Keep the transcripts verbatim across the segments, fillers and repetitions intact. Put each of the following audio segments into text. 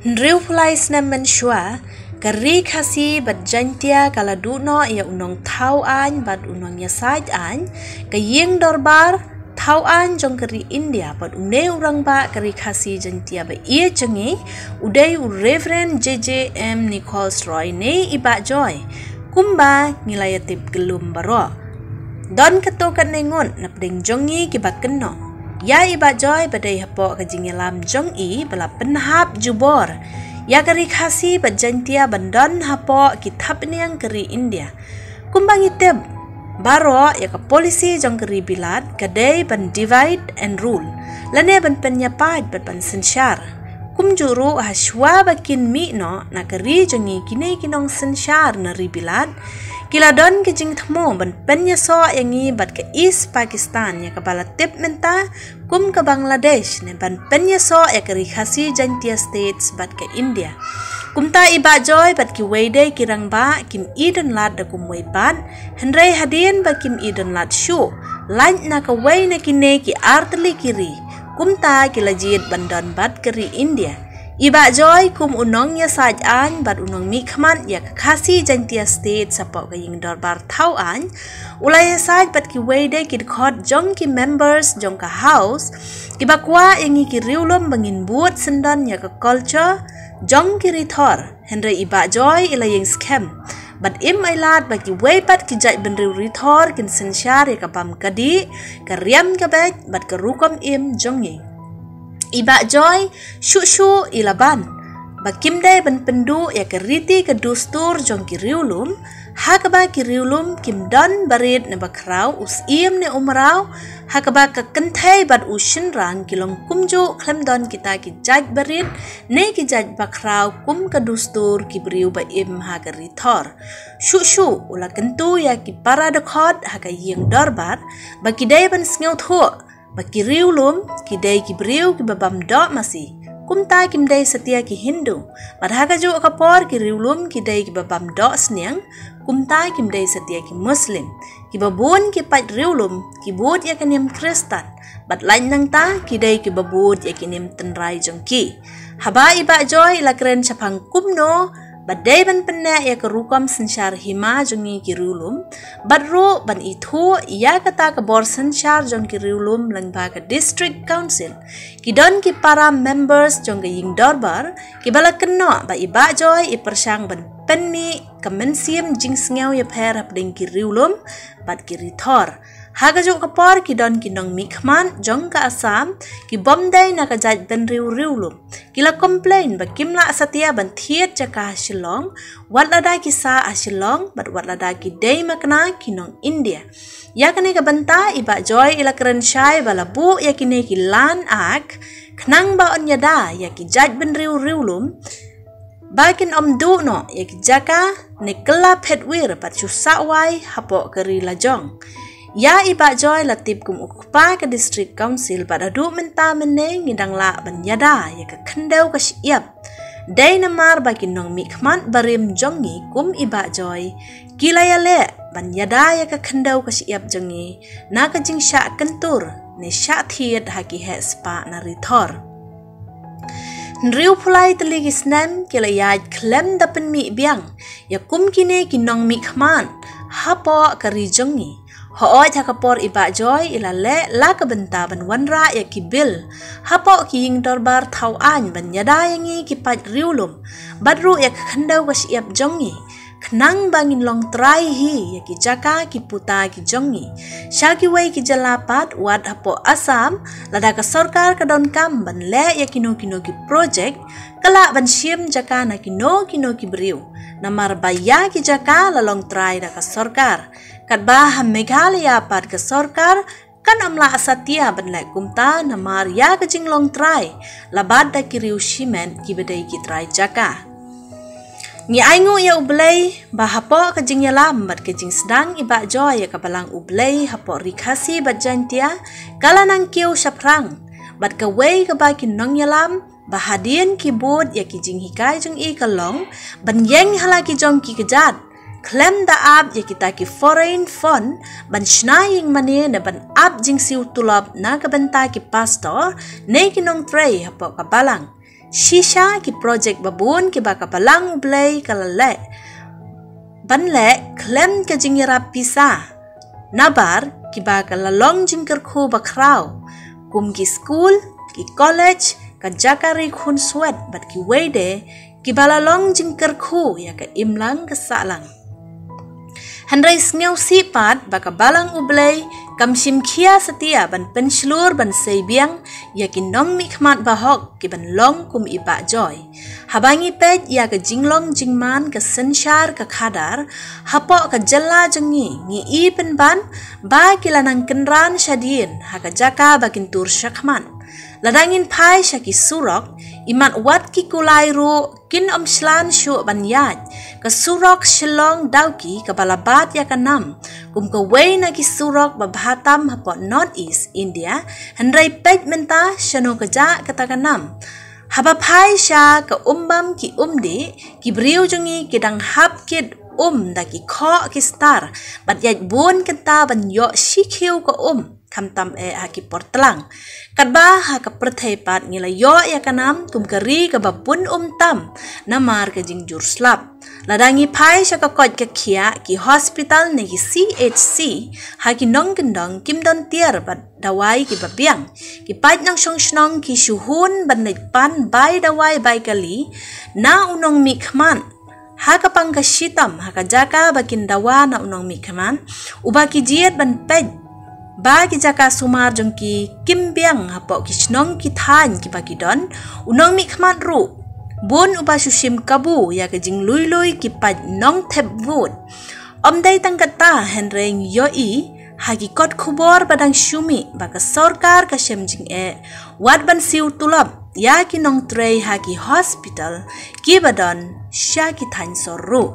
Hynriew phew lai snem mynshuwa, ka Ri Khasi bad Jaintia ka la duh noh ïa u nongthaw aiñ bad u nongïasaid aiñ, ka ïing dorbar thaw aiñ jong ka ri India bad une u rangbah ka Ri Khasi Jaintia ba ïeit jong ngi, u dei u Reverend J J M Nichols Roy ne i Bah Joy, kumba ngi la ïatip kyllum baroh. Don katto katne ngut na pdeng jong ngi kiba kynnoh ïa i Bah Joy ba dei hapoh ka jingïalam jong i ba la pynhap jubor ïa ka Ri Khasi bad Jaintia ban don hapoh ki thapniang ka ri India. Kumba ngi tip baroh, ïa ka policy jong ka ri Bilat ka dei ban divide and rule, lane ban pynïapait bad ban synshar. Kumjuh ruh, hashwa ba kin mih noh na ka ri jong ngi kine ki nongsynshar na ri Bilat, ki la don ka jingthmu ban pynïasoh ïa ngi bad ka East Pakistan, ïa kaba la tip mynta kum ka Bangladesh, ne ban pynïasoh ïa ka Ri Khasi Jaintia States bad ka India. Kumta i Bah Joy bad kiwei de ki rangbah kim i don lad da kumwei pat, hynrei hadien ba kim i don lad shuh, lait na kawei na kine ki artylli ki ri, kumta ki la jied ban don bad ka ri India. I Bah Joy kum u nongïasaid aiñ bad u nongmihkhmat ïa ka Khasi Jaintia States hapoh ka ïing dorbar thaw aiñ, u la ïasaid bad kiwei de ki dkhot jong ki members jong ka House, kiba kwah ïa ngi ki riewlum ba ngin bud syndon ïa ka culture jong ki rithor. Hynrei i Bah Joy i la ïeng skhem bad im ailad ba kiwei pat ki jaitbynriew rithor kin synshar ïa ka bam ka dih, ka riam ka beit bad ka rukom im jong ngi. I Bah Joy shuh shuh i la ban ba kim dei ban pynduh ïa ka riti ka dustur jong ki riewlum, ha kaba ki riewlum kim don barit ne bakhraw, u syiem ne u mraw, ha kaba ka kynthei bad u shynrang ki long kumjuh khlem don kita ki jaitbynriew ne ki jait bakhraw kum ka dustur ki briew ba im ha ka rithor. Shuh shuh u la kyntu ïa ki para dkhot ha ka ïing dorbar ba ki dei ban sngewthuh ba ki riewlum ki dei ki briew kiba bam doh masi, kumta kim dei satia ki Hindu, bad ha kajuh ka por ki riewlum ki dei kiba bam doh sniang, kumta kim dei satia ki Muslim. Kiba bun ki paid riewlum ki bud ïa ka niam Khristan, bad lait nangta ki dei kiba bud ïa ki niam tynrai jong ki. Haba i Bah Joy i la kren shaphang kumno ba dei ban pynneh ïa ka rukom synshar hima jong ngi ki riewlum, bad ruh ban ithuh ïa kata ka bor synshar jong ki riewlum lyngba ka District Council, ki don ki para members jong ka ïing dorbar kiba la kynnoh ba i Bah Joy i pyrshang ban pynmih ka mynsiem jingsngew ïapher hapdeng ki riewlum bad ki rithor. Ha kajuh ka por ki don ki nongmihkhmat jong ka Assam, ki bym dei na ka jaitbynriew riewlum, ki la complain ba kim lah satia ban thied jaka ha Shillong, wat lada ki sah ha Shillong bad wat lada ki dei makna ki nong India. Ïa kane ka bynta i Bah Joy i la kren shai ba la buh ïa kine ki Land Act khnang ba yn ïada ïa ki jaitbynriew riewlum ba kin ym duh noh ïa ki jaka ne kylla phet wir bad shu sah wai hapoh ka ri lajong. Ïa i Bah Joy la tip kum u kpa ka District Council bad haduh mynta mynne ngi dang lah ban ïada ïa ka khyndew ka shyiap. Dei namar ba ki nongmihkhmat barim jong ngi kum i Bah Joy ki la ïaleh ban ïada ïa ka khyndew ka shyiap jong ngi na ka jingshah kyntur ne shah thied ha ki heh spah na rithor. Hynriew phew lai tylli ki snem ki la ïaid khlem da pynmih biang ïa kum kine ki nongmihkhmat hapoh ka ri jong ngi. Hooid, ha ka por i Bah Joy i la leh la ka bynta ban wanrah ïa ki bill hapoh ki ïing dorbar thaw aiñ ban ïada ïa ngi ki paid riewlum bad ruh ïa ka khyndew ka shyiap jong ngi, khnang ba ngin long trai hi ïa ki jaka ki puta ki jong ngi. Sha kiwei ki jylla pat, wat hapoh Assam, lada ka sorkar ka donkam ban leh ïa kino kino ki project, ka lah ban shim jaka na kino kino ki briew, namar ba ïa ki jaka la long trai da ka sorkar. Katba ha Meghalaya pat ka sorkar kan ym lah satia ban leh kumta namar ïa ka jinglong trai la bad da ki riew shimet kiba dei ki trai jaka. Ngi ainguh ïa U Blei ba hapoh ka jingïalam bad ka jingsdang i Bah Joy ïa ka Balang U Blei hapoh Ri Khasi bad Jaintia, ka la nang kiew shaphrang bad kawei kaba ki nongïalam ba hadien ki bud ïa ki jinghikai jong i ka long ban ïeng ha la ki jong ki kjat, khlem da ap ïa kita ki foreign fund ban shna ïing mane ne ban ap jingsiew tulop na ka bynta ki pastor ne ki nongtrei hapoh ka Balang. Shisha ki projek babun kiba ka Balang U Blei ka la leh ban leh khlem ka jingïarap pisa, nabar kiba ka la long jingkyrkhu bakhraw, kum ki skul, ki kolej, ka jaka ri khunswet bad kiwei de kiba la long jingkyrkhu ïa ka imlang ka sahlang. Hynrei sngewsih pat ba ka Balang U Blei kam shim khia satia ban pynshlur ban sei biang ïa ki nongmihkhmat bahok kiban long kum i Bah Joy. Haba ngi peit ïa ka jinglong jingman ka synshar ka khadar hapoh ka jylla jong ngi, ngi i pynban ba ki la nang kynran shadien ha ka jaka ba kin tur shakhmat. Lada ngin phai sha ki surok, imat wat ki kulai ruh kin ym shlan shuh ban ïaid. Ka surok Shillong Dawki kaba la bat ïa ka nam kum kawei na ki surok ba bha tam hapoh North East India, hynrei peit mynta shano ka jah kata ka nam. Haba phai sha ka Umbam ki Umdih, ki briew jong ngi ki dang hap kit um da ki khoh ki star bad ïaid bun kynta ban ïoh shi khiew ka um, khamtam eh ha ki por tlang. Katba ha ka pyrthei pat ngi la ïoh ïa ka nam kum ka ri kaba bun um tam namar ka jingjur slap. Lada ngi phai sha ka koit ka khiah, ki hospital ne ki C H C ha ki nongkyndong kim don tiar bad dawai kiba biang. Ki paid nongshong shnong ki shu hun ban leit pan bai dawai bai kali na u nongmihkhmat ha ka pang ka shitom ha ka jaka ba kin dawa na u nongmihkhmat, uba ki jied ban peit ba ki jaka sumar jong ki kim biang hapoh ki shnong ki thaiñ kiba ki don. U nongmihkhmat ruh bun uba shu shim kabu ïa ka jinglui lui ki paid nongthep vote. Ym dei tang kata, hynrei ngi ïohi ha ki kot khubor ba dang shu mih ba ka sorkar ka shem jingeh wat ban siew tulop ïa ki nongtrei ha ki hospital kiba don sha ki thaiñ sor ruh.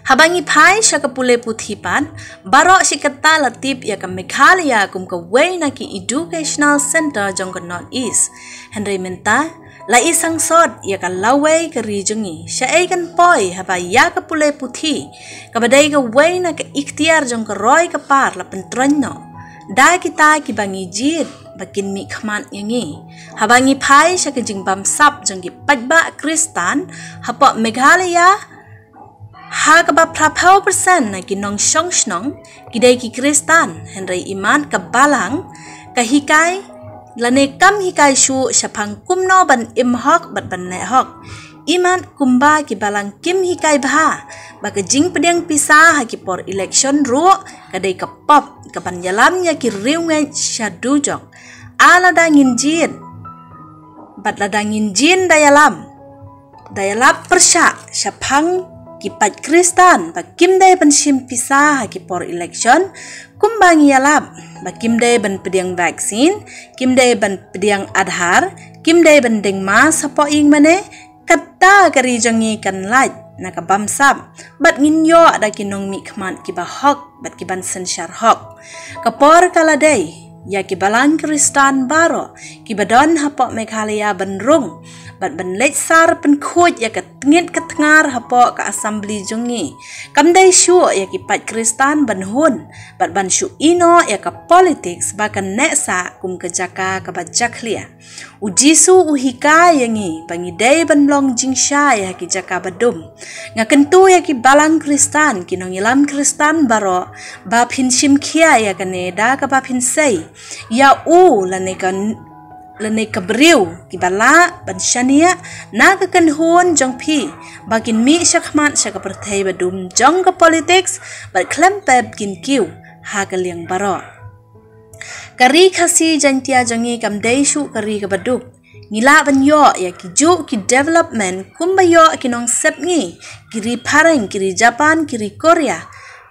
Haba ngi phai sha ka pule puthi pat, baroh shi katta la tip ïa ka Meghalaya kum kawei na ki educational center jong ka North East. Hynrei mynta la i sangsot ïa ka lawei ka ri jong ngi. Shaei kan poi haba ïa ka pule puthi kaba dei kawei na ka ikhtiar jong ka roi ka par la pyntroiñ noh da kita kiba ngi jied ba kin mihkhmat ïa ngi. Haba ngi phai sha ka jingbamsap jong ki paidbah Khristan hapoh Meghalaya, ha kaba phra phew percent na ki nongshong shnong ki dei ki Khristan, hynrei imat ka Balang ka hikai lane kam hikai shuh shaphang kumno ban im hok bad ban leh hok. Imat kumba ki Balang kim hikai bha ba ka jingpdiang pisa ha ki por election ruh ka dei ka pop kaban ïalam ïa ki riewngeit sha dujok. A lada ngin jied bad lada ngin jied da ïalam, da ïalap pyrshah shaphang ki paid Khristan ba kim dei ban shim pisa ha ki por election, kumba ngi ïalap ba kim dei ban pdiang vaccine, kim dei ban pdiang Aadhaar, kim dei ban deng mask hapoh ïing mane, kata ka ri jong ngi kan lait na ka bamsap bad ngin ïoh da ki nongmihkhmat kiba hok bad kiban synshar hok. Ka por ka la dei ïa ki Balang Khristan baroh kiba don hapoh Meghalaya ban rung bad ban leit sar pynkhuid ïa ka tngit ka tngar hapoh ka Assembly jong ngi. Kam dei shuh ïa ki paid Khristan ban hun bad ban shu ïehnoh ïa ka politics ba kan neh sah kum ka jaka kaba jakhlia. U Jisu u hikai ïa ngi ba ngi dei ban long jingshai ha ki jaka ba dum. Nga kyntu ïa ki Balang Khristan, ki nongïalam Khristan baroh, ba phin shim khia ïa kane da kaba phin sei ïa u lane ka lane ka briew kiba lah ban shaniah na ka kynhun jong phi ba kin mih shakhmat sha ka pyrthei ba dum jong ka politics bad khlem pep kin kiew ha ka liang baroh. Ka ri Khasi Jaintia jong ngi kam dei shuh ka ri kaba duk. Ngi lah ban ïoh ïa ki juh ki development kumba ïoh ki nongsep ngi, ki ri phareng, ki ri Japan, ki ri Korea.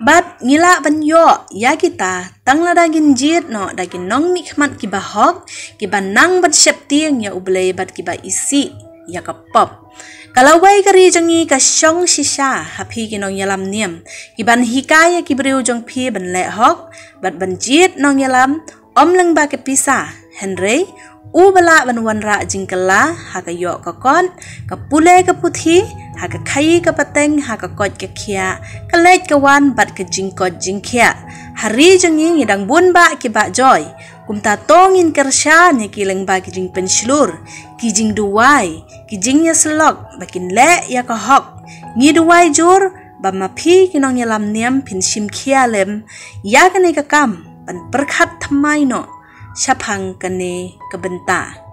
Bad ngi lah ban ïoh ïa kita tang lada ngin jied noh da ki nongmihkhmat kiba hok, kiba nang ban sheptieng ïa U Blei bad kiba isih ïa ka pop. Ka lawei ka ri jong ngi ka shong shisha ha phi ki nongïalam niam, kiban hikai ïa ki briew jong phi ban leh hok bad ban jied nongïalam, ym lyngba ki pisa, hynrei U ba lah ban wanrah jingkylla ha ka ïoh ka kot, ka pule ka puthi, ha ka khaïi ka pateng, ha ka koit ka khiah, ka leit ka wan bad ka jingkoit jingkhiah. Ha ri jong ngi ngi dang bun bah ki bahjoi. Kumta to ngin kyrshan ïa ki lyngba ki jingpynshlur, ki jingduwai, ki jingïasyllok ba kin leh ïa ka hok. Ngi duwai jur ba ma phi ki nongïalam niam phin shim khia lem ïa kane ka kam ban pyrkhat thymmai noh shaphang kane ka bynta.